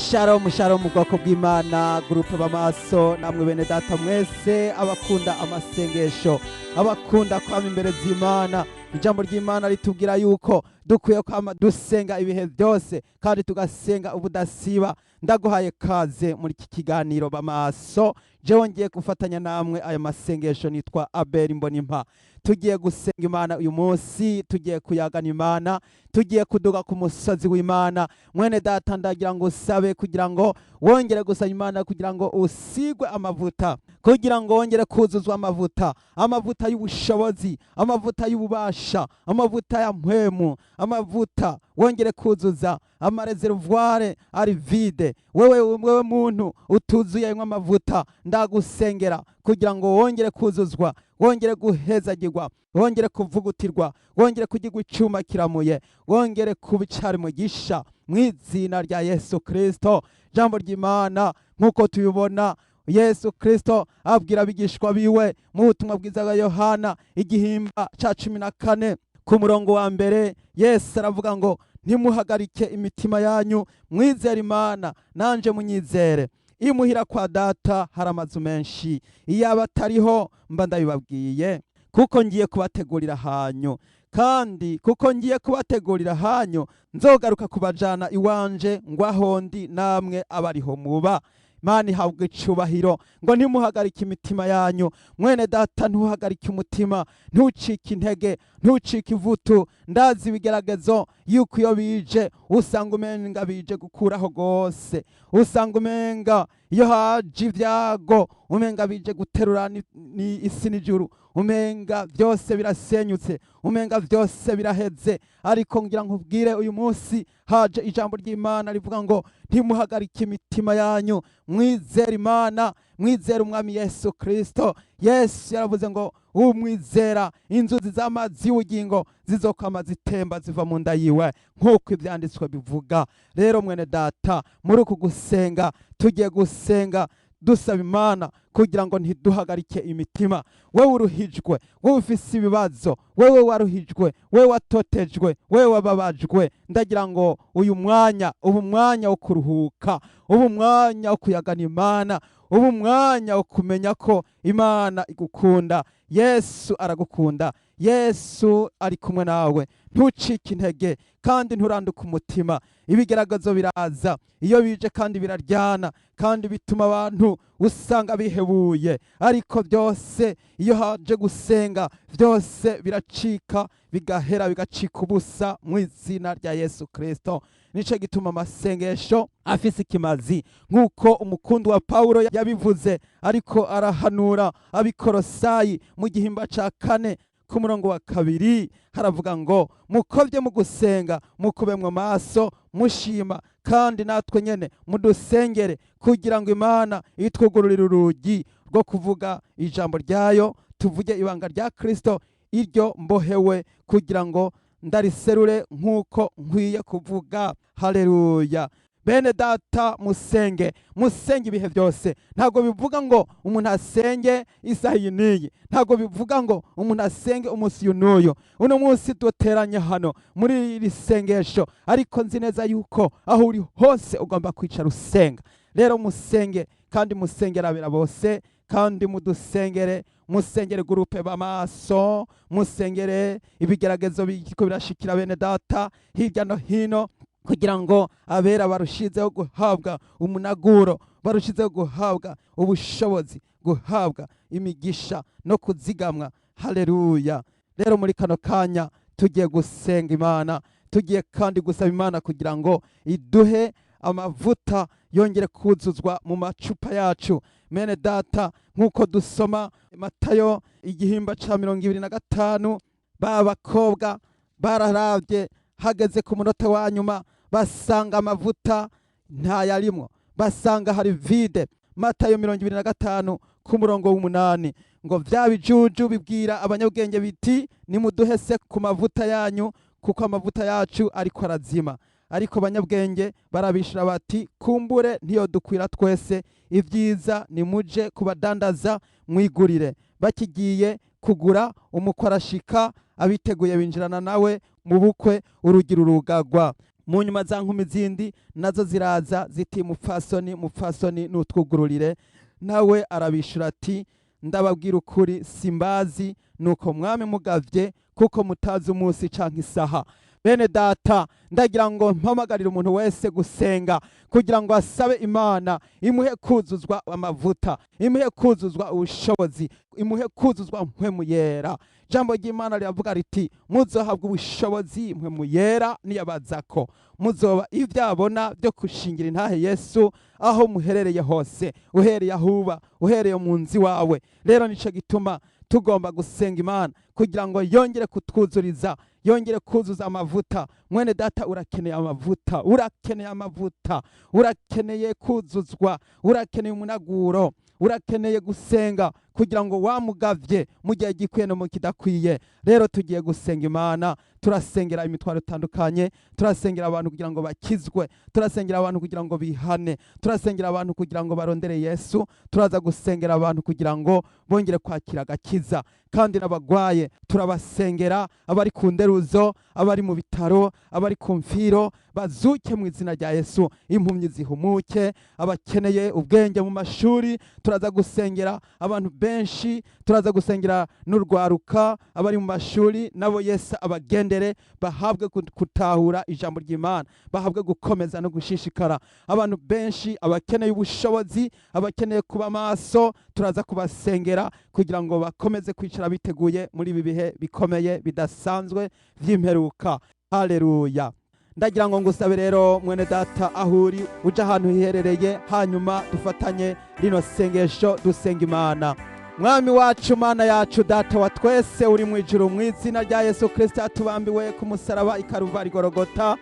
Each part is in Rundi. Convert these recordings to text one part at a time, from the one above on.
Shalom shalom, bwoko bw'Imana, groupe b'amaso, namwe bene data mwese abakunda amasengesho, abakunda kwama imbere z'Imana. Ijambo ry'Imana ritubwira yuko dukwiye kwama dusenga ibihe byose kandi tugasenga ubudasiba. Ndaguhaye kaze muri iki kiganiro b'amaso. Jewe ngiye gufatanya namwe aya masengesho nitwa Abel Mbonimpa. Tugiye gusenga Imana uyu munsi, tugiye kuyagana Imana, tugiye kuduga ku musozi w'Imana. Mwene data, ndagira ngo usabe kugira ngo wongere gusaba Imana kugira ngo usigwe amavuta, kugira ngo wongere kuzuzwa amavuta, amavuta y'ubushobozi, amavuta y'ububasha, amavuta ya mpwemu, amavuta wongere kuzuza ama réservoir ari vide. Wewe muntu utuzuye amavuta, ndagusengera kugira ngo wongere kuzuzwa, wongere guhezagirwa, wongere kuvugutirwa, wongere kugirwa icyuma kiramuye, wongere kuba icari mugisha mu izina rya Yesu Kristo. Jambo ry'Imana, nk'uko tubibona, Yesu Kristo abwira abigishwa biwe mu butumwa bwiza bwa Yohana igihimba ca 14 ku murongo wa mbere, Yesu aravuga ngo: "Ntimuhagarike imitima yanyu, mwizere Imana, nanje munyizere. Imuhira kwa Data hari amazu menshi, iyaba atariho mba ndabibabwiye, kuko ngiye kubategurira hanyu. Kandi kuko ngiye kubategurira hanyu, nzogaruka kubajana iwanje, ngo aho ndi namwe abariho muba." Imana ihabwa icubahiro. Ngo ntimuhagarike imitima yanyu. Mwene data, ntuhagarike umutima, ntucike intege, ntucike ivutu. Ndazi ibigeragezo yuko iyo bije usanga umenga bije gukuraho rwose, usanga umenga iyo haje ibyago umenga bije guterura ni isi n'ijuru, umenga byose birasenyutse, umenga byose biraheze. Ariko ngira nkubwire, uyu munsi haje ijambo ry'Imana rivuga ngo: "Ntimuhagarike imitima yanyu, mwizere Imana, mwizere Umwami Yesu Kristo." Yesu yaravuze ngo umwizera inzuzi z'amazi y'ubugingo zizokama zitemba ziva mu nda yiwe, nk'uko ibyanditswe bivuga. Rero mwene data, muri uku gusenga tugiye gusenga dusaba Imana kugira ngo ntiduhagarike imitima. Wewe uruhijwe, wewe ufise ibibazo, wewe waruhijwe, wewe watotejwe, wewe wababajwe, ndagira ngo uyu mwanya ubu mwanya wo kuruhuka, ubu mwanya wo kuyagana Imana, ubu mwanya wo kumenya ko Imana igukunda. Yesu aragukunda, Yesu ari kumwe nawe. Ntucike intege kandi nturanduke umutima. Ibigeragezo biraza, iyo bije kandi biraryana, kandi bituma abantu usanga bihebuye, ariko byose iyo haje gusenga byose biracika, bigahera, bigacika ubusa mu izina rya Yesu Kristo. Nico gituma amasengesho afise ikimazi, nk'uko umukundu wa Paulo yabivuze ariko arahanura Abikorosayi mu gihimba ca 4 ku murongo wa 2, haravuga ngo: "Mukovye mu gusenga, mukube mu maso, mushima. Kandi natwe nyene mudusengere kugira ngo Imana itwugururire urugi rwo kuvuga ijambo ryayo, tuvuge ibanga rya Kristo, iryo mbohewe kugira ngo ndariserure nk'uko nkwiye kuvuga." Haleluya! Bene data, musenge, musenge ibihe byose. Ntabwo bivuga ngo umuntu asenge isaha iyi n'iyi, ntabwo bivuga ngo umuntu asenge umunsi uyu n'uyu. Uno munsi duteranye hano muri iri sengesho, ariko nzi neza yuko aho uri hose ugomba kwicara usenga. Rero musenge, kandi musengere abera bose, kandi mudusengere, musengere groupe b'amaso, musengere ibigeragezo biriko birashikira bene data hirya no hino, kugira ngo abera barushizeho guhabwa umunaguro, barushizeho guhabwa ubushobozi, guhabwa imigisha no kuzigamwa. Haleluya! Rero muri kano kanya tugiye gusenga Imana, tugiye kandi gusaba Imana kugira ngo iduhe amavuta yongere kuzuzwa mu macupa yacu. Mene data, nk'uko dusoma Matayo igihimba ca 25, ba bakobwa bararavye hageze ku munota wa nyuma basanga amavuta ntayarimwo, basanga hari vide. Matayo 25 ku murongo w'8 ngo: "Vya bijuju bibwira abanyabwenge biti: 'Nimuduhe se ku mavuta yanyu, kuko amavuta yacu ariko arazima.' Ariko abanyabwenge barabishura bati: 'Kumbure ntiyo dukwira twese. Ibyiza nimuje kubadandaza mwigurire.' Bakigiye kugura, umukwe arashika, abiteguye binjirana nawe mu bukwe, urugi rurugagwa." Mu nyuma za nkumi zindi nazo ziraza ziti: "Mupfasoni, mupfasoni, nutwugururire." Nawe arabishura ati: "Ndababwira ukuri, simbazi." Nuko mwami mugavye, kuko mutazi umunsi canke isaha. Bene data, ndagira ngo mpamagarire umuntu wese gusenga kugira ngo asabe Imana imuhe kuzuzwa amavuta, imuhe kuzuzwa ubushobozi, imuhe kuzuzwa Mpwemu Yera. Jambo ry'Imana riravuga riti: "Muzohabwa ubushobozi Mpwemu Yera niyabazako, muzoba ivyabona byo gushingira intahe Yesu aho muherereye hose, uhereye aho uba, uhereye mu nzu iwawe." Rero nico gituma tugomba gusenga Imana kugira ngo yongere kutwuzuriza, yongere kuzuza amavuta. Mwene data, urakeneye amavuta, urakeneye amavuta, urakeneye kuzuzwa, urakeneye umunaguro, urakeneye gusenga kugira ngo wamugavye mu gihe gikwiye no mu kidakwiye. Rero tugiye gusenga Imana. Turasengera imitwaro itandukanye, turasengera abantu kugira ngo bakizwe, turasengera abantu kugira ngo bihane, turasengera abantu kugira ngo barondere Yesu, turaza gusengera abantu kugira ngo bongere kwakira agakiza. Kandi n'abagwaye turabasengera, abari ku nderuzo, abari mu bitaro, abari ku mfiro, bazuke mu izina rya Yesu, impumyi zihumuke, abakeneye ubwenge mu mashuri. Turaza gusengera abantu benshi, turaza gusengera n'urwaruka, abari mu mashuri nabo Yesu abagendere, bahabwe gutahura ijambo ry'Imana, bahabwe gukomeza no gushishikara. Abantu benshi, abakeneye ubushobozi, abakeneye kuba maso, turaza kubasengera kugira ngo bakomeze kwicara biteguye muri ibi bihe bikomeye bidasanzwe vy'imperuka. Haleluya! Ndagira ngo ngusabe rero, mwene data, aho uri, uje ahantu hiherereye, hanyuma dufatanye rino sengesho, dusenga Imana. Mwami wacu, Mana yacu, Data wa twese uri mu ijuru, mu izina rya Yesu Kristo yatubambiwe ku musaraba i Karuvari Gorogota,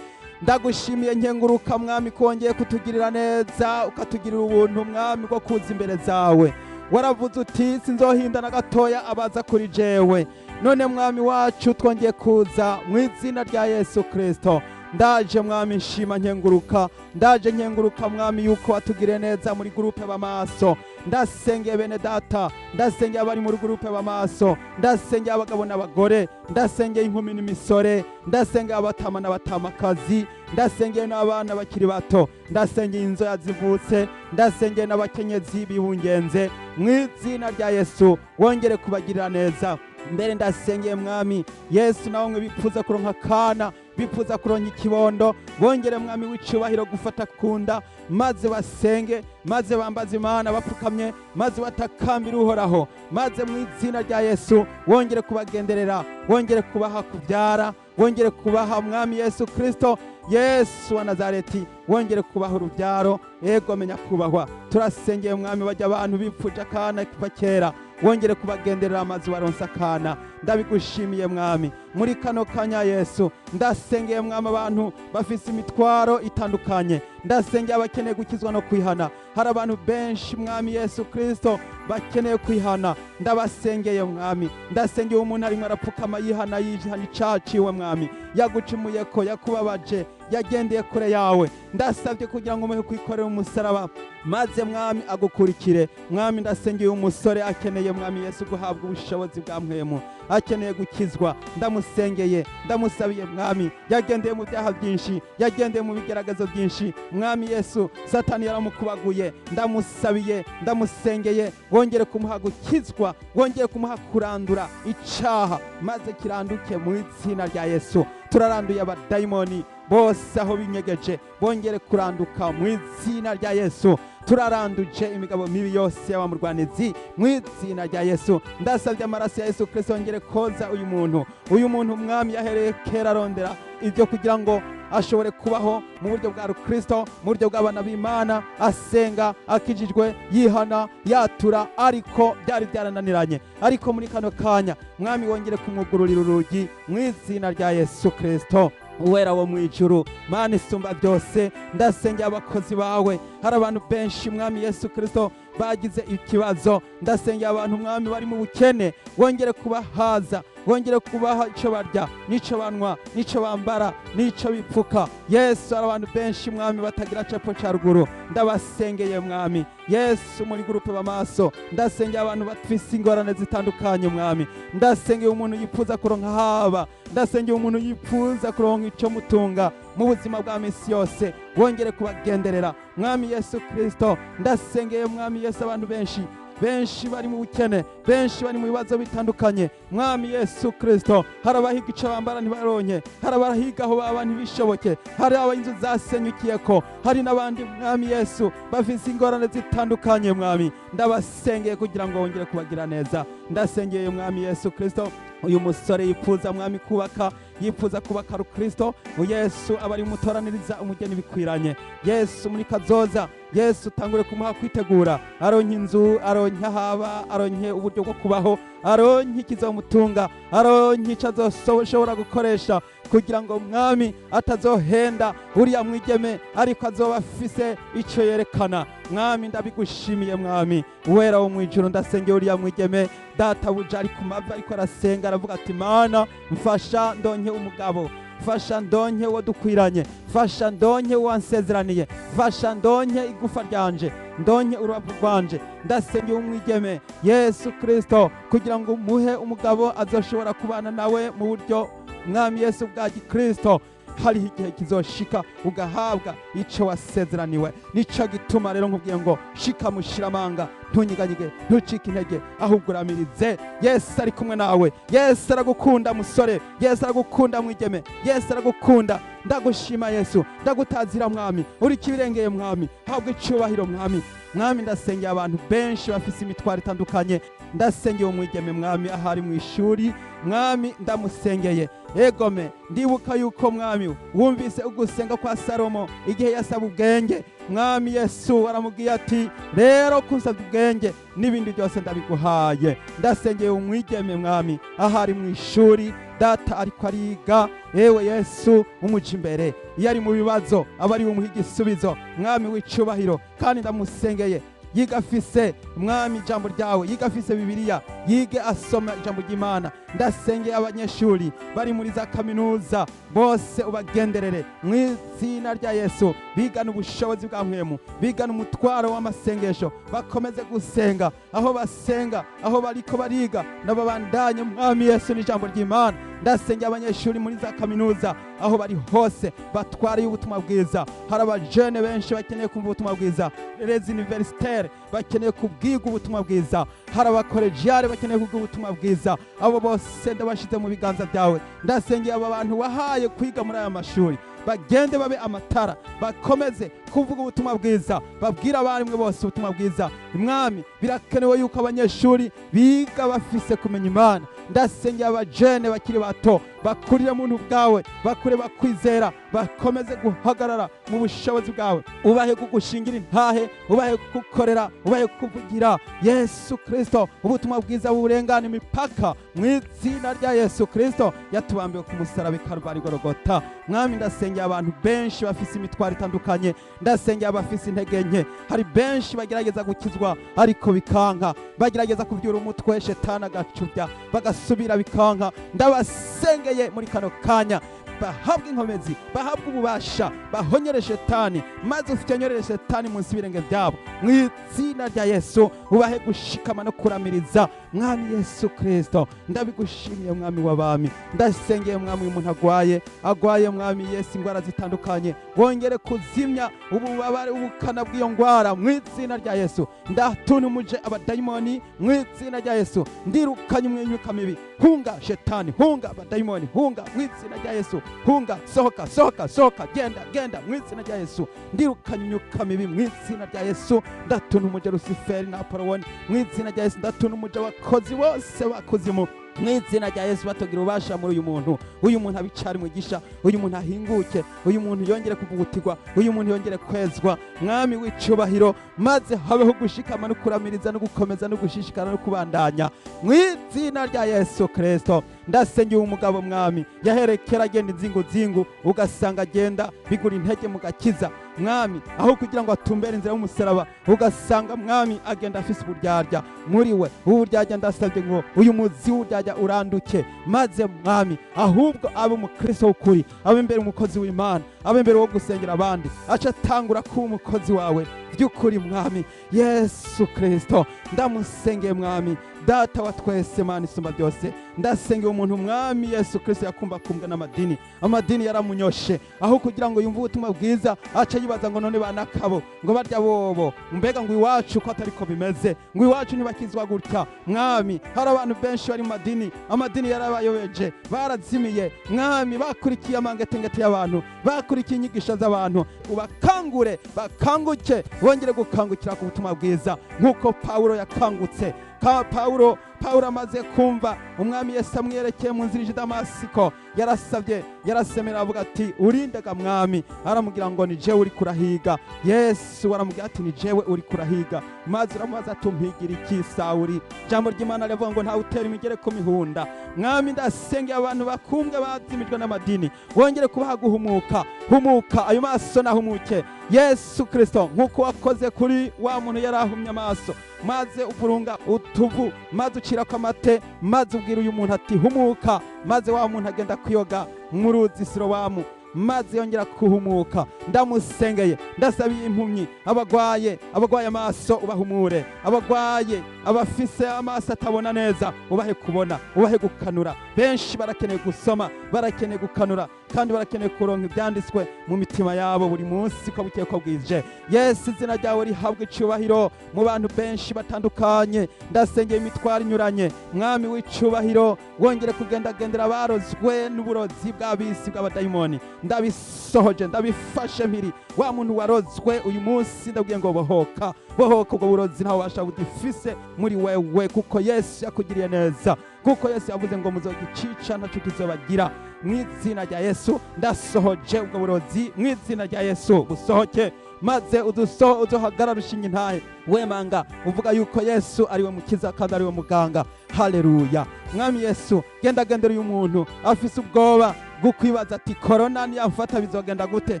ndagushimiye, nkenguruka, Mwami, ko wongeye kutugirira neza, ukatugirira ubuntu, Mwami, bwo kuza imbere zawe. Waravuze uti: "Sinzohinda na gatoya abaza kuri jewe." None, Mwami wacu, twongeye kuza mu izina rya Yesu Kristo. Ndaje, Mwami, nshima, nkenguruka. Ndaje nkenguruka, Mwami, yuko watugiriye neza muri groupe b'amaso. Ndasengeye bene data, ndasengeye abari muri groupe b'amaso, ndasengeye abagabo n'abagore, ndasengeye inkumi n'imisore, ndasengeye abatama n'abatamakazi, ndasengeye n'abana bakiri bato, ndasengeye inzoya zivutse, ndasengeye n'abakenyezi bibungenze. Mu izina rya Yesu, wongere kubagirira neza. Mbere ndasengeye, Mwami Yesu, nawe mwe bipfuza kuronka akana, bipfuza kuronka ikibondo, bongere, Mwami w'icubahiro, gufata kunda, maze basenge, maze bambaze Imana bapfukamye, maze batakambira Uhoraho, maze mu izina rya Yesu wongere kubagenderera, wongere kubaha kubyara, wongere kubaha, Mwami Yesu Kristo, Yesu wa Nazareti, wongere kubaha urubyaro. Ego, menya kubahwa. Turasengeye, Mwami, bajya abantu bipfuje akana kuva kera, wongere kubagenderera amazi baronsa akana. Ndabigushimiye, Mwami, muri kano kanya. Yesu, ndasengeye, Mwami, abantu bafise imitwaro itandukanye. Ndasengeye abakeneye gukizwa no kwihana. Hari abantu benshi, Mwami Yesu Kristo, bakeneye kwihana. Ndabasengeye, Mwami. Ndasengeye umuntu arimo arapfukama yihana, yihana icaha ciwe. Mwami, yagucumuye ko yakubabaje, yagendeye kure yawe, ndasabye kugira ngo umuhe kwikorera umusaraba, maze, Mwami, agukurikire. Mwami, ndasengeye umusore akeneye, Mwami Yesu, guhabwa ubushobozi bwa Mpwemu, akeneye gukizwa. Ndamusengeye, ndamusabiye, Mwami. Yagendeye mu byaha byinshi, yagendeye mu bigerageza byinshi. Mwami Yesu, Satani yaramukubaguye. Ndamusabiye, ndamusengeye, wongere kumuha gukizwa, wongere kumuha kurandura icaha, maze kiranduke mu izina rya Yesu. Turaranduye abadayimoni bose aho binyegeje, bongere kuranduka mu izina rya Yesu. Turaranduje imigabo mibi yose y'abamurwanizi mu izina rya Yesu. Ndasabye amaraso ya Yesu Kristo yongere koza uyu muntu. Uyu muntu, Mwami, yahereye kera arondera ibyo kugira ngo ashobore kubaho mu buryo bwa Kristo, mu buryo bw'abana b'Imana, asenga, akijijwe, yihana, yatura, ariko byari byarananiranye. Ariko muri kano kanya, Mwami, wongere kumwugururira urugi mu izina rya Yesu Kristo. Uwera wo mu ijuru, Mana isumba byose, ndasengera abakozi bawe. Hari abantu benshi, Mwami Yesu Kristo, bagize ikibazo. Ndasengera abantu, Mwami, bari mu bukene, wongere kubahaza, wongere kubaha icyo barya n'icyo banywa n'icyo bambara n'icyo bipfuka. Yesu, hari abantu benshi, Mwami, batagira cepfo cya ruguru. Ndabasengeye, Mwami Yesu, muri groupe b'amaso. Ndasengeye abantu bafise ingorane zitandukanye. Mwami, ndasengeye umuntu yifuza kuronka haba, ndasengeye umuntu yifuza kuronka icyo mutunga. Mu buzima bwa misi yose wongere kubagenderera, Mwami Yesu Kristo. Ndasengeye, Mwami Yesu, abantu benshi benshi bari mu bukene, benshi bari mu bibazo bitandukanye. Mwami Yesu Kristo, hari abahiga ico bambara ntibaronke, hari abahiga aho baba ntibishoboke, hari aba inzu zasenyukiyeko, hari n'abandi, Mwami Yesu, bafise ingorane zitandukanye. Mwami, ndabasengeye kugira ngo wongere kubagira neza. Ndasengeye, Mwami Yesu Kristo, uyu musore yipfuza, Mwami, kubaka, yifuza kubaka rukristo. Yesu, aba ari umutoraniriza umugeni bikwiranye. Yesu, muri kazoza, Yesu, utangure kumuha kwitegura, aronke inzu, aronke ahaba, aronke uburyo bwo kubaho, aronke ikizomutunga, aronke ico azoshobora gukoresha kugira ngo, Mwami, atazohenda uriya mwigeme, ariko azoba afise ico yerekana. Mwami, ndabigushimiye. Mwami wera wo mwijuru, ndasengeye uriya mwigeme, databuja, ari ku mavi, ariko arasenga, aravuga ati: "Mana, mfasha ndonke umugabo, fasha ndonke uwo dukwiranye, fasha ndonke uwansezeraniye, fasha ndonke igufa ryanje, ndonke urubavu rwanje." Ndasengeye umwigeme, Yesu Kristo, kugira ngo umuhe umugabo azoshobora kubana nawe mu buryo, Mwami Yesu, bwa gikristo. Hariho igihe kizoshika ugahabwa ico wasezeraniwe. Nico gituma rero nkubwiye ngo shika mushiramanga, ntunyiganyige, ntucike intege, ahubwo uramirize. Yesu ari kumwe nawe. Yesu aragukunda, musore. Yesu aragukunda, mwigeme. Yesu aragukunda. Ndagushima Yesu, ndagutazira Mwami, uri kibirengeye. Mwami, habwa icubahiro. Mwami, Mwami, ndasengeye abantu benshi bafise imitwaro itandukanye. Ndasengeye umwigeme, Mwami, ahari mu ishuri. Mwami, ndamusengeye. Egome, ndibuka yuko, Mwami, wumvise ugusenga kwa Salomo igihe yasaba ubwenge. Mwami Yesu aramubwiye ati: "Rero kunsabye ubwenge, n'ibindi byose ndabiguhaye." Ndasengeye umwigeme, Mwami, ahari mu ishuri, data, ariko ariga. Yewe Yesu, umuja imbere, iyo ari mu bibazo aba ari bumuha igisubizo, Mwami w'icubahiro. Kandi ndamusengeye yiga afise, Mwami, ijambo ryawe, yiga afise Bibiliya, yige asoma ijambo ry'Imana. Ndasengeye abanyeshuri bari muri za kaminuza bose, ubagenderere mu izina rya Yesu. Bigana ubushobozi bwa mpwemu, bigana umutwaro w'amasengesho, bakomeze gusenga aho basenga, aho bariko bariga, nababandanye, Mwami Yesu, n'ijambo ry'Imana. Ndasengeye abanyeshuri muri za kaminuza aho bari hose, batwariye ubutumwa bwiza. Hari abajene benshi bakeneye kumva ubutumwa bwiza, les universitaires bakeneye kubwirwa ubutumwa bwiza, hari abakolegiale bakeneye kubwirwa ubutumwa bwiza. Abo bose ndabashize mu biganza byawe. Ndasengeye aba bantu wahaye kwiga muri aya mashuri, bagende babe amatara, bakomeze kuvuga ubutumwa bwiza, babwire abarimu bose ubutumwa bwiza. Mwami, birakenewe yuko abanyeshuri biga bafise kumenya Imana. Ndasengeye abajene bakiri bato, bakurire mu buntu bwawe, bakure bakwizera, bakomeze guhagarara mu bushobozi bwawe. Ubahe kugushingira intahe, ubahe kugukorera, ubahe kukuvugira, Yesu Kristo. Ubutumwa bwiza burengana imipaka mu izina rya Yesu Kristo yatubambiwe ku musaraba i Karuvali Gorogota. Mwami, ndasengeye abantu benshi bafise imitwaro itandukanye. Ndasengeye abafise intege nke. Hari benshi bagerageza gukizwa ariko bikanka, bagerageza kuvyura umutwe, shetani agacubya, bagasubira bikanka. Ndabasengeye muri kano kanya, bahabwe inkomezi, bahabwe ububasha, bahonyere shetani, maze ufyonyorere shetani munsi y'ibirenge byabo mu izina rya Yesu. Ubahe gushikama no kuramiriza, Mwami Yesu Kristo. Ndabigushimiye, Mwami w'abami. Ndasengeye, Mwami, uyu muntu agwaye, agwaye, Mwami Yesu, indwara zitandukanye, wongere kuzimya ububabare, ubukana bw'iyo ndwara mu izina rya Yesu. Ndatunumuje abadayimoni mu izina rya Yesu. Ndirukanye umwuka mibi. Hunga shetani, hunga abadayimoni, hunga mu izina rya Yesu. Hunga, sohoka, sohoka, sohoka, genda, genda mu izina rya Yesu. Ndirukanye imyuka mibi mu izina rya Yesu. Ndatunumuje Rusiferi na Apolowoni mu izina rya Yesu. Ndatunumuje abakozi bose bakuzimu mu izina rya Yesu, batogira ububasha muri uyu muntu. Uyu muntu abicari mwigisha, uyu muntu ahinguke, uyu muntu yongere kuvugutirwa, uyu muntu yongere kwezwa, Mwami w'icubahiro, maze habeho gushikama no kuramiriza no gukomeza no gushishikara no kubandanya mu izina rya Yesu Kristo. Ndasengeye umugabo, Mwami, yaherekera agenda inzinguzingu, ugasanga agenda bigura intege mu gakiza, Mwami, aho kugira ngo atumbere inzira y'umusaraba, ugasanga, Mwami, agenda afise uburyarya muri we. Uburyarya, ndasabye ngo uyu muzi w'uburyarya uranduke, maze, Mwami, ahubwo abe umukristo w'ukuri, abe imbere umukozi w'Imana, abe imbere wo gusengera abandi, aca atangura kuba umukozi wawe by'ukuri. Mwami Yesu Kristo, ndamusengeye. Mwami Data wa twese, Mana isumba byose. Ndasengeye umuntu, Mwami Yesu Kristo, yakumbakumbwa n'amadini. Amadini yaramunyoshe, aho kugira ngo yumve ubutumwa bwiza aca yibaza ngo: "None banakabo ngo barya bobo, mbega ngo iwacu ko atariko bimeze, ngo iwacu ntibakizwa gutya?" Mwami, hari abantu benshi bari mu madini, amadini yarabayobeje, barazimiye. Mwami, bakurikiye amangetengete y'abantu, bakurikiye inyigisho z'abantu. Ubakangure, bakanguke, bongere gukangukira ku butumwa bwiza nk'uko Pawulo yakangutse. Ka Pawulo amaze kumva Umwami Yesu amwerekeye mu nzira ije i Damasiko, yarasabye, yarasemera, avuga ati: "Urindaga, Mwami?" Aramubwira ngo: "Ni jewe uri kurahiga." Yesu aramubwira ati: "Ni jewe uri kurahiga." Maze uramubaza ati: "Umpigira iki, Sawuri?" Ijambo ry'Imana rivuga ngo ntawe utera imigere ku mihunda. Mwami, ndasengeye abantu bakumbwe, bazimijwe n'amadini, wongere kubaha guhumuka. Humuka, ayo maso nahumuke. Yesu Kristo, nk'uko wakoze kuri wa muntu yari ahumye amaso, maze uvurunga utuvu, maze ucirako amate, maze ubwira uyu muntu ati: "Humuka," maze wa muntu agenda kwiyoga mu ruzi Sirowamu, maze yongera kuhumuka. Ndamusengeye, ndasabiye impumyi, abagwaye amaso ubahumure, abagwaye, abafise amaso atabona neza ubahe kubona, ubahe gukanura. Benshi barakeneye gusoma, barakeneye gukanura, kandi barakeneye kuronka ibyanditswe mu mitima yabo buri munsi, ko bukeye ko bwije. Yesu, izina ryawe rihabwa icubahiro mu bantu benshi batandukanye. Ndasengeye imitwaro inyuranye. Mwami w'icubahiro, wongere kugendagendera abarozwe n'uburozi bw'abisi, bw'abadayimoni. Ndabisohoje, ndabifashe mpiri. Wa muntu warozwe uyu munsi, ndabwiye ngo: "Bohoka, bohoka." Ubwo burozi ntawe ubasha budifise muri wewe, kuko Yesu yakugiriye neza, kuko Yesu yavuze ngo muzogicica ntaco kizobagira. Mu izina rya Yesu, ndasohoje ubwo burozi. Mu izina rya Yesu, busohoke, maze uzohagarara ushinga intahe, wemanga, uvuga yuko Yesu ariwe mukiza kandi ariwe muganga. Haleluya! Mwami Yesu, genda gendera uyu muntu afise ubwoba bwo kwibaza ati: "Korona niyamfata bizogenda gute?"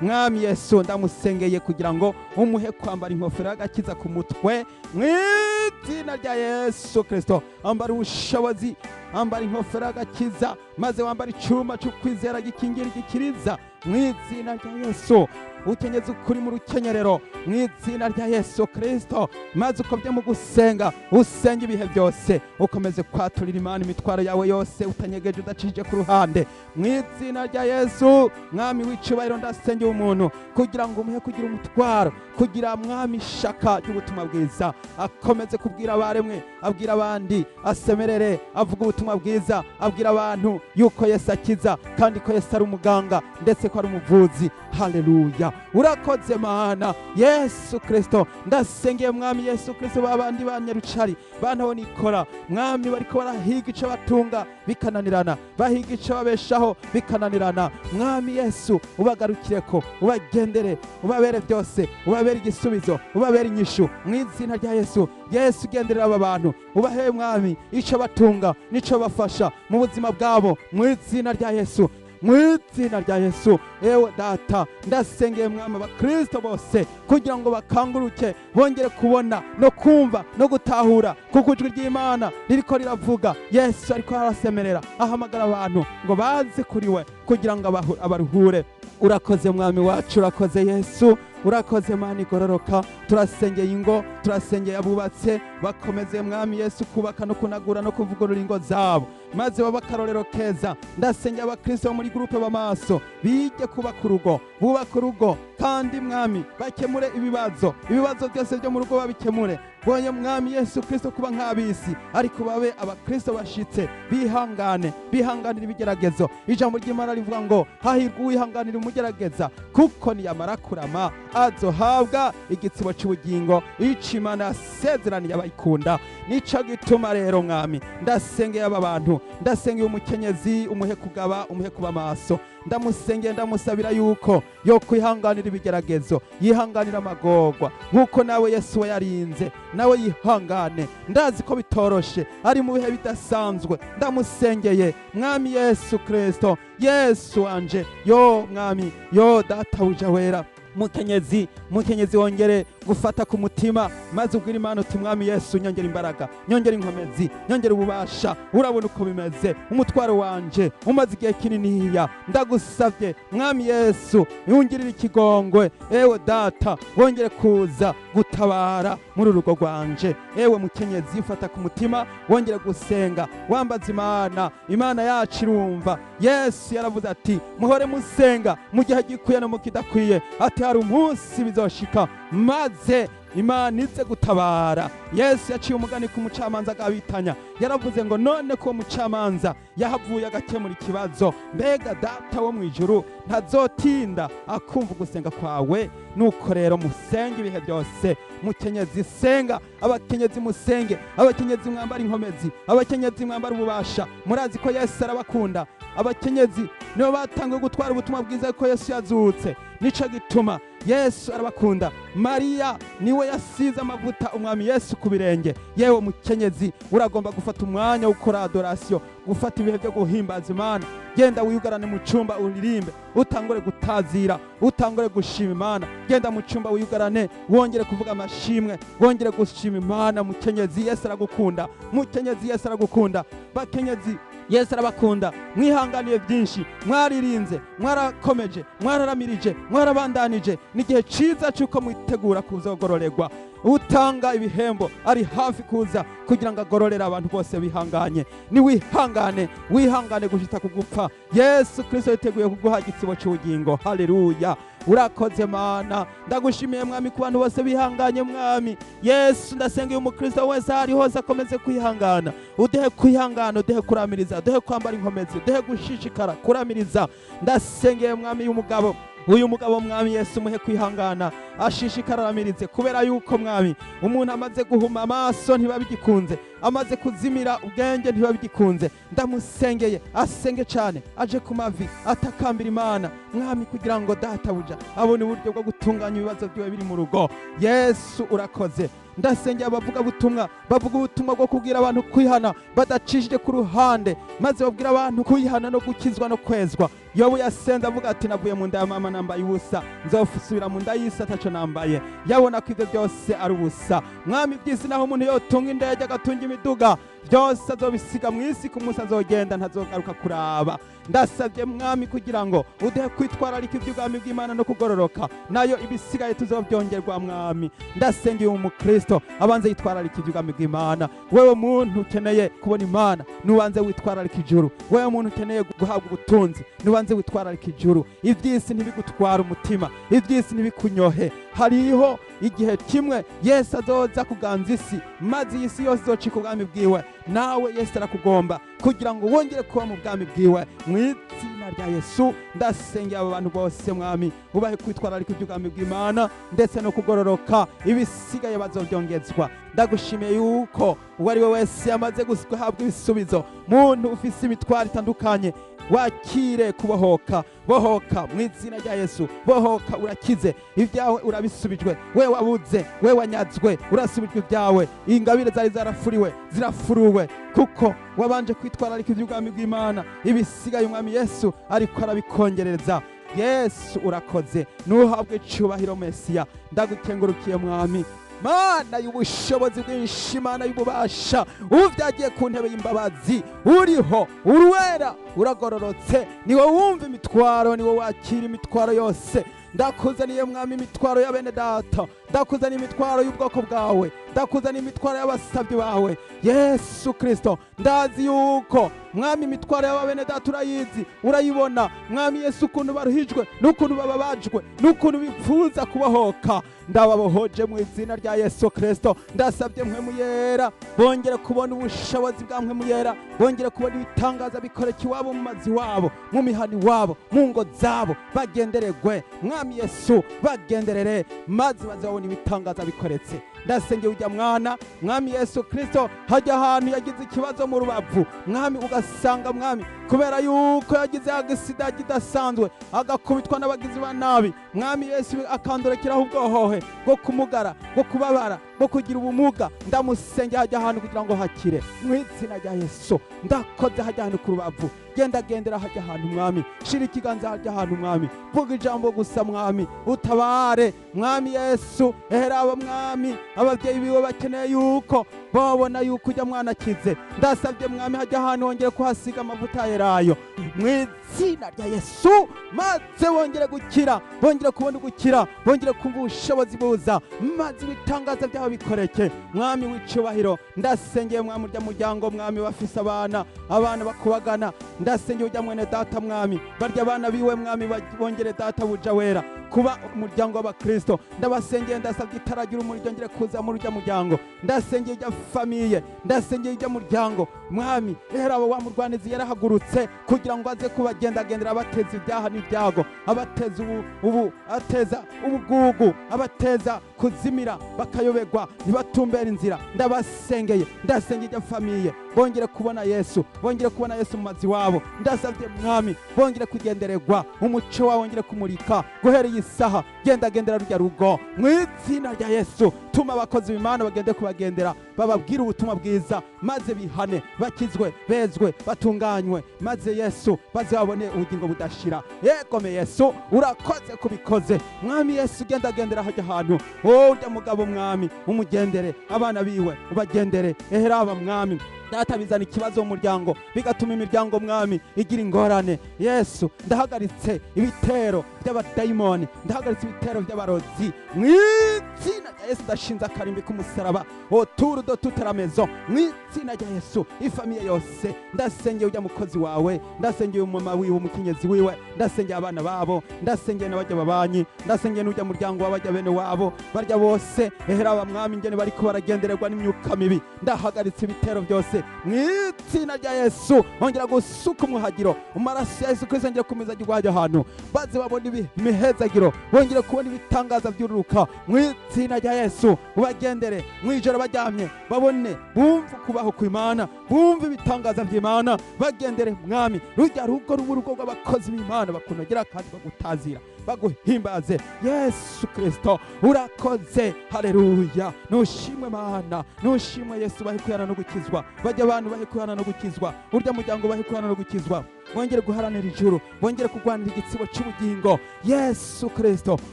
Mwami Yesu, ndamusengeye kugira ngo umuhe kwambara inkofero y'agakiza ku mutwe. Mu izina rya Yesu Kristo, ambara ubushobozi, ambara inkofero y'agakiza, maze wambara icyuma cy'ukwizera gikingira, igikiriza. Mu izina rya Yesu, ukenyeze ukuri mu rukenyerero. Mu izina rya Yesu Kristo, maze ukobye mu gusenga, usenge ibihe byose, ukomeze kwaturira Imana imitwaro yawe yose, utanyegeje, udacishije ku ruhande. Mu izina rya Yesu, Mwami w'icubahiro, ndasengeye umuntu kugira ngo umuhe kugira umutwaro, kugira, Mwami, ishaka ry'ubutumwa bwiza, akomeze kubwira abaremwe, abwira abandi, asemerere, avuga ubutumwa bwiza, abwira abantu yuko Yesu akiza, kandi ko Yesu ari umuganga, ndetse ko ari umuvuzi. Haleluya! Urakoze, Mana Yesu Kristo. Ndasengeye, Mwami Yesu Kristo, babandi banyarucari bantaho nikora, Mwami, bariko barahiga ico batunga bikananirana, bahiga ico babeshaho bikananirana. Mwami Yesu, ubagarukireko, ubagendere, ubabere byose, ubabere igisubizo, ubabere inyishu. Mu izina rya Yesu, Yesu, ugenderera aba bantu, ubahe, Mwami, ico batunga n'ico bafasha mu buzima bwabo. Mu izina rya Yesu, mu izina rya Yesu. Ewe Data, ndasengeye, Mwami, abakristo bose kugira ngo bakanguruke, bongere kubona no kumva no gutahura, kuko ijwi ry'Imana ririko riravuga. Yesu ariko arasemerera, ahamagara abantu ngo baze kuri we kugira ngo abaruhure. Urakoze, Mwami wacu, urakoze Yesu, urakoze Mana igororoka. Turasengeye ingo, turasengeye abubatse, bakomeze, Mwami Yesu, kubaka no kunagura no kuvugurura ingo zabo, maze babe akarorero keza. Ndasengeye abakristo bo muri groupe b'amaso, bige kubaka urugo, bubaka urugo, kandi, Mwami, bakemure ibibazo, ibibazo byose byo mu rugo babikemure. Bonye, Mwami Yesu Kristo, kuba nk'abisi, ariko babe abakristo bashitse, bihangane, bihanganira ibigeragezo. Ijambo ry'Imana rivuga ngo: "Hahirwa uwihanganira umugerageza, kuko niyamara kurama azohabwa igitsibo cy'ubugingo, ico Imana yasezeraniye abayikunda." Nico gituma rero, Mwami, ndasengeye aba bantu. Ndasengeye umukenyezi, umuhe kugaba, umuhe kuba maso. Ndamusengeye, ndamusabira yuko yo kwihanganira ibigeragezo, yihanganira amagorwa, nk'uko nawe Yesu we yarinze, nawe yihangane. Ndazi ko bitoroshe, ari mu bihe bidasanzwe. Ndamusengeye, Mwami Yesu Kristo, Yesu wanje, yo Mwami, yo Databuja wera. Mukenyezi, mukenyezi, wongere gufata ku mutima maze ubwire Imana uti: "Mwami Yesu, nyongera imbaraga, nyongera inkomezi, nyongera ububasha. Urabona uko bimeze, umutwaro wanje umaze igihe kininiya. Ndagusabye, Mwami Yesu, yungirire ikigongwe. Ewe Data, wongere kuza gutabara muri urugo rwanje." Ewe mukenyezi, fata ku mutima, wongere gusenga, wambaza Imana. Imana yacu irumva. Yesu yaravuze ati: "Muhore musenga mu gihe gikwiye no mu kidakwiye." Ati: "Hari umunsi bizoshika maze Imana ize gutabara." Yesu yaciye umugani ku mucamanza agabitanya. Yaravuze ngo: "None ko uwo mucamanza yahavuye agakemura ikibazo, mbega Data wo mu ijuru ntazotinda akumva ugusenga kwawe?" Nuko rero musenge ibihe byose. Mukenyezi, senga. Abakenyezi, musenge. Abakenyezi, mwambara inkomezi. Abakenyezi, mwambara ububasha. Murazi ko Yesu arabakunda. Abakenyezi nibo batanguye gutwara ubutumwa bwiza ko Yesu yazutse. Nico gituma Yesu arabakunda. Mariya niwe yasize amavuta Umwami Yesu ku birenge. Yewe mukenyezi, uragomba gufata umwanya wo gukora adoration, gufata ibihe byo guhimbaza Imana. Genda wiyugarane mu cyumba, uririmbe, utangure gutazira, utangure gushima Imana. Genda mu cyumba wiyugarane, wongere kuvuga amashimwe, wongere gushima Imana. Mukenyezi, Yesu aragukunda. Mukenyezi, Yesu aragukunda. Bakenyezi, Yesu arabakunda. Mwihanganiye byinshi, mwaririnze, mwarakomeje, mwararamirije, mwarabandanije. N'igihe ciza cy'uko mwitegura kuzogororerwa. Utanga ibihembo ari hafi kuza kugira ngo agororere abantu bose bihanganye. Niwihangane, wihangane gushita ku gupfa, Yesu Kristo yiteguye kuguha igitsibo cy'ubugingo. Haleluya! Urakoze Mana. Ndagushimiye, Mwami, ku bantu bose bihanganye. Mwami Yesu, ndasenga uyu mukristo wese aho ari hose akomeze kwihangana. Uduhe kwihangana, uduhe kuramiriza, uduhe kwambara inkomezi, uduhe gushishikara kuramiriza. Ndasengeye, Mwami, y'umugabo uyu mugabo, Mwami Yesu, muhe kwihangana, ashishikara aramirize, kubera yuko, Mwami, umuntu amaze guhuma amaso ntibabigikunze, amaze kuzimira ubwenge ntibabigikunze. Ndamusengeye asenge cyane, aje ku mavi, atakambira Imana, Mwami, kugira ngo Databuja abone uburyo bwo gutunganya ibibazo byiwe biri mu rugo. Yesu, urakoze. Ndasengeye abavuga butumwa, bavuga ubutumwa bwo kubwira abantu kwihana badacishije ku ruhande, maze babwira abantu kwihana no gukizwa no kwezwa. Yobu yasenze avuga ati: "Navuye mu nda ya mama nambaye ubusa, nzosubira mu nda y'isi ataco nambaye." Yabona ko ibyo byose ari ubusa. Mwami, iby'isi, naho umuntu yotunga indege, agatunga imiduga, byose azobisiga mu isi ku munsi azogenda, ntazogaruka kuraba. Ndasabye, Mwami, kugira ngo uduhe kwitwararika iby'ubwami bw'Imana no kugororoka, nayo ibisigaye tuzobyongerwa. Mwami, ndasengeye umukristo abanze yitwararika iby'ubwami bw'Imana. Wewe muntu ukeneye kubona Imana, nubanze witwararika ijuru. Wewe muntu ukeneye guhabwa ubutunzi, nubanze witwararika ijuru. Iby'isi ntibigutwara umutima, iby'isi ntibikunyohe. Hariho igihe kimwe Yesu azoza kuganza isi, maze iyi si yose izocika ubwami bwiwe. Nawe Yesu arakugomba kugira ngo wongere kuba mu bwami bwiwe. Mu izina rya Yesu, ndasengera abo bantu bose, Mwami, ubahe kwitwararika iby'ubwami bw'Imana ndetse no kugororoka, ibisigaye bazobyongezwa. Ndagushimiye yuko uwo ari we wese yamaze guhabwa ibisubizo. Muntu ufise imitwaro itandukanye, wakire kubohoka. Bohoka mu izina rya Yesu. Bohoka, urakize, ibyawe urabisubijwe. We wabuze, we wanyazwe, urasubijwe ibyawe. Ingabire zari zarafuriwe zirafuruwe, kuko wabanje kwitwararika iby'ubwami bw'Imana. Ibisigaye Umwami Yesu ariko arabikongerereza. Yesu, urakoze, nuhabwe icyubahiro. Mesiya, ndagukengurukiye, Mwami Mana y'ubushobozi bwinshi, Mana y'ububasha, uvyagiye ku ntebe y'imbabazi, uriho, uruwera, uragororotse. Niwe wumva imitwaro, niwe wakira imitwaro yose. Ndakuzaniye, Mwami, imitwaro ya bene data. Ndakuzaniye imitwaro y'ubwoko bwawe. Ndakuzaniye imitwaro y'abasabyi bawe. Yesu Kristo, ndazi yuko, Mwami, imitwaro y'aba bene data urayizi, urayibona. Mwami Yesu, ukuntu baruhijwe n'ukuntu bababajwe n'ukuntu bipfuza kubohoka, ndababohoje mu izina rya Yesu Kristo. Ndasabye Mpwemu Yera bongere kubona ubushobozi bwa Mpwemu Yera, bongere kubona ibitangaza bikoreka iwabo, mu mazu iwabo, mu mihana iwabo, mu ngo zabo. Bagenderegwe, Mwami Yesu, bagenderere, maze bazabona ibitangaza bikoretse. Ndasengeye ujya mwana, Mwami Yesu Kristo, hajya ahantu yagize ikibazo mu rubavu, Mwami, ugasanga, Mwami, kubera yuko yagize agisida kidasanzwe, agakubitwa n'abagizi ba nabi, Mwami Yesu, akandorekeraho ubwohohe bwo kumugara, bwo kubabara, bwo kugira ubumuga. Ndamusengeye hajya ahantu kugira ngo hakire mu izina rya Yesu. Ndakoze hajya ahantu ku rubavu. Genda, gendera hajya ahantu, Mwami. Shira ikiganza hajya ahantu, Mwami. Vuga ijambo gusa, Mwami, utabare, Mwami Yesu. Ehera aba, Mwami, ababyeyi biwe bakeneye yuko babona yuko ujya mwana akize. Ndasabye, Mwami, hajya ahantu wongere kuhasiga amavuta yerayo mu izina rya Yesu, maze bongere gukira, bongere kubona ugukira, bongere kumva ubushobozi buza, maze ibitangaza byabo bikoreke. Mwami w'icubahiro, ndasengeye, Mwami, urya muryango, Mwami, bafise abana, abana bakubagana. Ndasengeye ujya mwene data, Mwami, barya abana biwe, Mwami, bongere, Data buja wera, kuba umuryango w'abakristo. Ndabasengeye, ndasabye itara ry'urumuri ryongere kuza muri ujya muryango. Ndasengeye ujya famille, ndasengeye ujya muryango, Mwami. Rero abo wa murwanizi yarahagurutse kugira ngo aze kubagendagendera, abateza ibyaha n'ibyago, abateza ubu ateza ubugugu, abateza kuzimira, bakayoberwa, ntibatumbere inzira. Ndabasengeye, ndasengeye ijya famille, bongere kubona Yesu, bongere kubona Yesu mu mazi wabo. Ndasabye, Mwami, bongere kugendererwa, umuco wawe wongere kumurika guhera iyi saha. Genda, gendera rujya rugo mu izina rya Yesu. Tuma abakozi b'Imana bagende kubagendera, bababwire ubutumwa bwiza, maze bihane, bakizwe, bezwe, batunganywe, maze Yesu baze babone ubugingo budashira. Yegome Yesu, urakoze kubikoze. Mwami Yesu, genda, gendera hajya ahantu, wowe urya mugabo, Mwami, umugendere, abana biwe ubagendere. Ehera aba, Mwami Data, bizana ikibazo mu muryango, bigatuma imiryango, Mwami, igira ingorane. Yesu, ndahagaritse ibitero by'abadayimoni, ndahagaritse ibitero by'abarozi mu izina rya Yesu. Ndashinze akarimbi k'umusaraba autour de toute la maison mu izina rya Yesu. Ifamille yose, ndasengeye ujya mukozi wawe, ndasengeye umumama wiwe, umukenyezi wiwe, ndasengeye abana babo, ndasengeye n'abajya babanyi, ndasengeye n'ujya muryango w'abajya bene wabo barya bose. Ehera aba, Mwami, ingene bariko baragendererwa n'imyuka mibi. Ndahagaritse ibitero byose mu izina rya Yesu. Ongera gusuka umuhagiro, amaraso ya Yesu Kristo, ongera kumeza hajya ahantu, baze babone imihezagiro, bongere kubona ibitangaza byururuka mu izina rya Yesu. Ubagendere mu ijoro baryamye, babone, bumve ukubaho kw'Imana, bumve ibitangaza by'Imana. Bagendere, Mwami, rujya rugo ruba urugo rw'abakozi b'Imana bakunogera kandi bagutazira, baguhimbaze. Yesu Kristo, urakoze. Haleluya, nushimwe Mana, nushimwe Yesu. Bahe kwihana no gukizwa, bajya abantu bahe kwihana no gukizwa, urya muryango bahe kwihana no gukizwa, bongere guharanira ijuru, bongere kurwanira igitsibo cy'ubugingo. Yesu Kristo,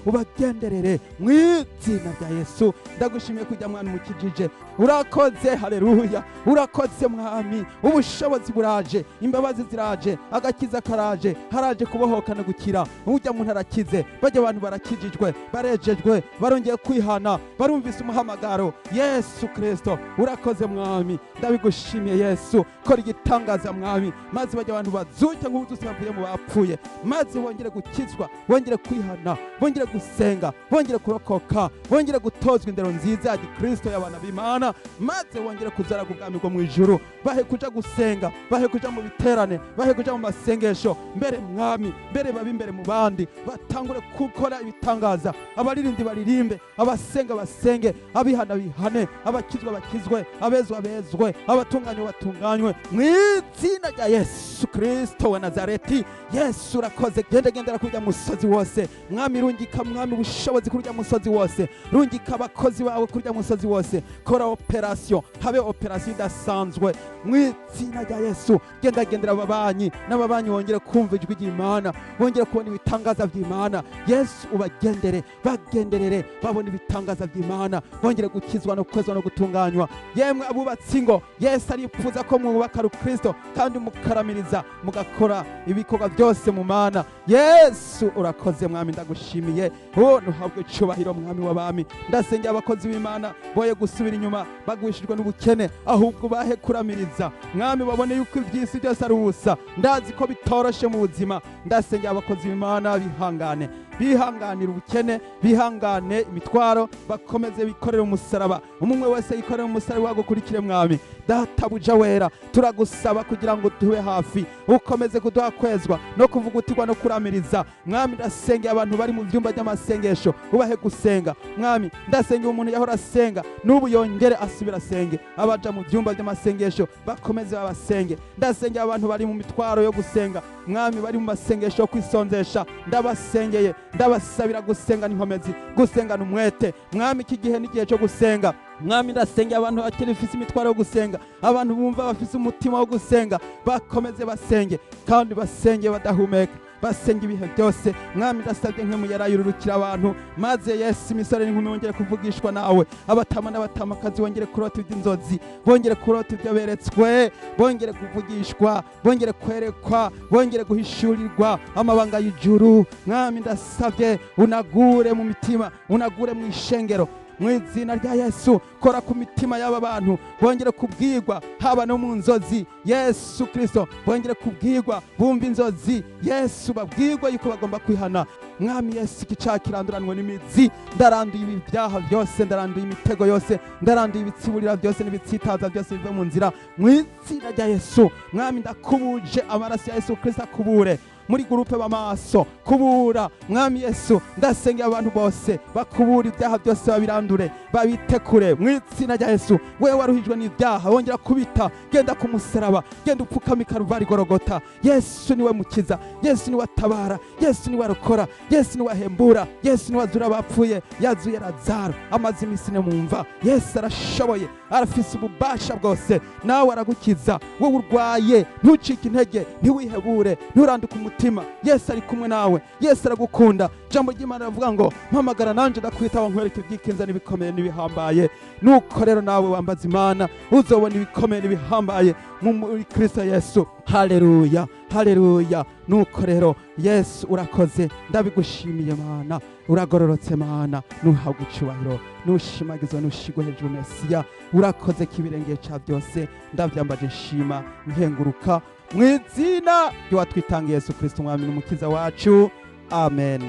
ubagenderere mu izina rya Yesu. Ndagushimiye kujya mwana umukijije, urakoze. Haleluya, urakoze Mwami. Ubushobozi buraje, imbabazi ziraje, agakiza karaje, haraje kubohoka no gukira. Ujya muntu arakize, bajya abantu barakijijwe, barejejwe, barongeye kwihana, barumvise umuhamagaro. Yesu Kristo, urakoze Mwami, ndabigushimiye. Yesu, kora igitangaza, Mwami, maze bajya abantu bazuke nk'ubuzusi bavuye mu bapfuye, maze bongere gukizwa, bongere kwihana, bongere gusenga, bongere kurokoka, bongere gutozwa indero nziza ya gikristo y'abana b'Imana, maze bongere kuzaraga ubwami bwo mu ijuru. Bahe kuja gusenga, bahe kuja mu biterane, bahe kuja mu masengesho mbere, Mwami, mbere babe imbere mu bandi, batangure gukora ibitangaza. Abaririmbyi baririmbe, abasenga basenge, abihana bihane, abakizwa bakizwe, abezwa bezwe, abatunganywe batunganywe mu izina rya Yesu Kristo wa Nazareti. Yesu, urakoze. Genda, gendera kurya musozi wose, Mwami. Rungika, Mwami, ubushobozi kurya musozi wose. Rungika abakozi bawe kurya musozi wose. Kora opération, habe opération idasanzwe mu izina rya Yesu. Genda, gendera ababanyi, n'ababanyi bongere kumva ijwi ry'Imana, bongere kubona ibitangaza by'Imana. Yesu, ubagendere, bagenderere, babone ibitangaza by'Imana, bongere gukizwa no kwezwa no gutunganywa. Yemwe abubatsi ingo, Yesu arifuza ko mwubaka rukristo kandi mukaramiriza, mugakora ibikorwa byose mu Mana. Yesu, urakoze Mwami, ndagushimiye. Oh, ntuhabwe icubahiro, Mwami w'abami. Ndasengera abakozi b'Imana boye gusubira inyuma bagwishijwe n'ubukene, ahubwo bahe kuramiriza, Mwami, babone yuko iby'isi byose ari ubusa. Ndazi ko bitoroshe mu buzima. Ndasengera abakozi b'Imana bihangane. Bihanganire ubukene, bihangane imitwaro, bakomeze bikorere umusaraba. Umwe wese yikorere umusaraba wagukurikire. Mwami Databuja wera, turagusaba kugira ngo tube hafi, ukomeze kuduha kwezwa no kuvugutirwa no kuramiriza. Mwami, ndasengeye abantu bari mu byumba by'amasengesho, ubahe gusenga. Mwami, ndasengeye umuntu yahora asenga, n'ubu yongere asubira asenge. Abaja mu byumba by'amasengesho bakomeze babasenge. Ndasengeye abantu bari mu mitwaro yo gusenga, Mwami, bari mu masengesho yo kwisonzesha. Ndabasengeye, ndabasabira gusenga n'inkomezi, gusengana umwete. Mwami, iki gihe n'igihe cyo gusenga. Mwami, ndasengeye abantu bakiri bafise imitwaro yo gusenga, abantu bumva bafise umutima wo gusenga, bakomeze basenge kandi basenge badahumeka, basenge ibihe byose. Mwami, ndasabye nkemu yarayururukira abantu, maze Yesu, imisore n'inkumi bongere kuvugishwa nawe, abatama n'abatamakazi bongere kurota iby'inzozi, bongere kurota ibyo beretswe, bongere kuvugishwa, bongere kwerekwa, bongere guhishurirwa amabanga y'ijuru. Mwami, ndasabye unagure mu mitima, unagure mu ishengero, mu izina rya Yesu. Kora ku mitima y'aba bantu, bongere kubwirwa haba no mu nzozi. Yesu Kristo, bongere kubwirwa, bumva inzozi. Yesu, babwirwa yuko bagomba kwihana. Mwami Yesu, iki cyaha kiranduranwe n'imizi. Ndaranduye ibi byaha byose, ndaranduye imitego yose, ndaranduye ibitsiburira byose n'ibitsitaza byose, bive mu nzira mu izina rya Yesu. Mwami, ndakubuje amaraso ya Yesu Kristo, akubure muri groupe b'amaso, kubura. Mwami Yesu, ndasengera abantu bose bakubura ibyaha byose, babirandure, babitekure mu izina rya Yesu. Wewe waruhijwe n'ibyaha, wongera kubita, genda ku musaraba, genda upfukame i Karuvari Gorogota. Yesu niwe mukiza, Yesu niwe atabara, Yesu niwe arokora, Yesu niwe ahembura, Yesu niwe azura abapfuye. Yazuye Lazaro amaze iminsi ine mu mva. Yesu arashoboye, arafise ububasha bwose, nawe aragukiza. Wowe urwaye, ntucike intege, ntiwihebure, nturanduke umutima. Yesu ari kumwe nawe, Yesu aragukunda. Ijambo ry'Imana rivuga ngo: "Mpamagara nanje ndakwitaba, nkwereke ibyikinza n'ibikomeye n'ibihambaye." Nuko rero nawe wambaza Imana, uzobona ibikomeye n'ibihambaye muri Kristo Yesu. Haleluya, haleluya. Nuko rero Yesu, urakoze, ndabigushimiye. Mana, uragororotse. Mana, nuhabwa icubahiro, nushimagizwa, nushigwe hejuru. Mesiya, urakoze k'ibirengeye ca byose. Ndavyambaje, nshima, nkenguruka mu izina ry'uwatwitangiye, Yesu Kristo, Umwami n'Umukiza wacu. Amen.